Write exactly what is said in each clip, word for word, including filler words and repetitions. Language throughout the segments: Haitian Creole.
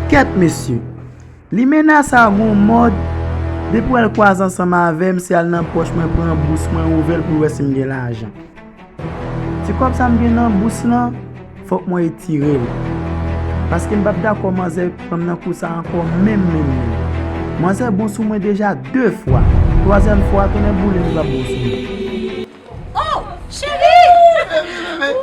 Kèt mesye! Limena sa gon mòd, depi w wè l kwaze ansanm avè m, se al nan pòch mwen pran bous mwen ouvè l pou l wè si m gen lajan. Ti kòb sa m gen nan bous lan, fòk mwen etire l. Paske m p ap dakò manzè pran m nan kou sa ankò menm, menm, menm. Manzè bon sou mwen deja de fwa. Twazyèm fwa a tounen boule m li p ap bon sou mwen. Oh, cheri! Bebe, bebe.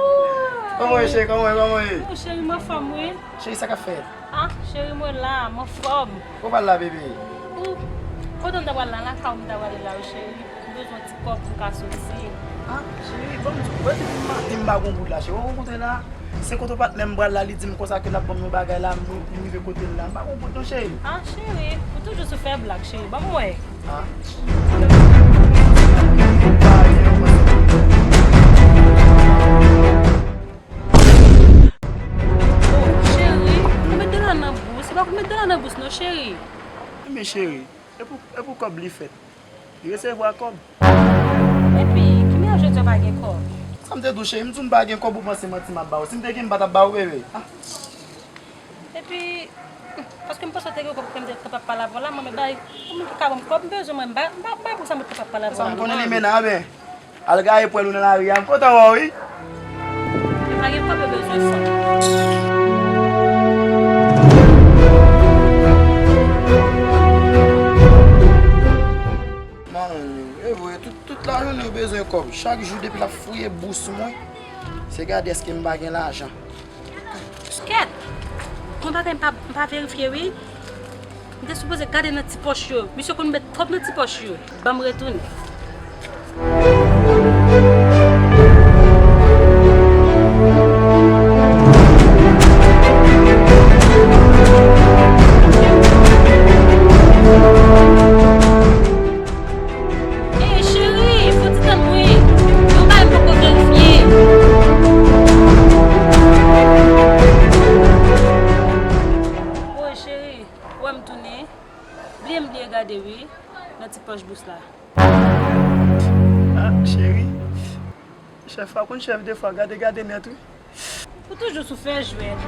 Kòman w ye, cheri? Kòman w ye? Kòman w ye? Oh, cheri, m anfòm, wi. Cheri, sa k ap fèt? Ah, cheri, mwen la, m anfòm. Ou pral la, bebe? Ou, kote m ta pral la? Lakay ou m ta pral la, wi, cheri. M bezwen ti kòb pou m ka soti. Ah, cheri, ban m di w, wè depi maten m pa gon goud la, cheri. Ou kontre la, se kote patnè m pral la, li di m konsa ke l ap ban m yon bagay la, m, m rive kote l la. M pa gon goud non, cheri. Ah, cheri, ou toujou sou fè blag, cheri. Ban m wè. Ah. Oh, cheri, ou met dola nan bous. Se pa pou met dola nan bous, non, cheri. Men cheri, e pou, e pou kòb li fèt. Li resevwa kòb. Epi, ki mennaj jodi a pa gen kòb? Sa m te di w, cheri, m di w m pa gen kòb, ou panse manti m ap ba w. Si m te gen, m pa t ap ba w, bebe. Ah. Epi, paske m panse w te gen kòb, ke m te, te p ap pale avè w la, mwen, men bay, pou moun ki ka ban m kòb, m bezwen mwen, m ba, m ba, m bay pou sa m te p ap pale avè w la. Sa m konnen li mennen, a ben. Al gaye pwèl ou nan lari a, m kontan wè w, wi. Yo pa gen kòb, yo bezwen fanm. Manman, e vre, tout, tout lajounen yo bezwen kòb. Chak jou depi l ap fouye bous mwen, se gade èske m pa gen lajan. Kèt! Bon bagay m pa, m pa verifye, wi. M te sipoze gade nan ti pòch yo. Misye konn met twòp nan ti pòch yo. Ban m retounen. Ey, cheri, fò ti tann mwen. Yon bagay m poko verifye. Woy, cheri, ou wè m tounen. Bliye m bliye gade, wi, nan ti pòch bous la. Ah, cheri. Chèf pa konn chèf defwa, gade, gade nèt, wi. Ou toujou sou fè jwèt.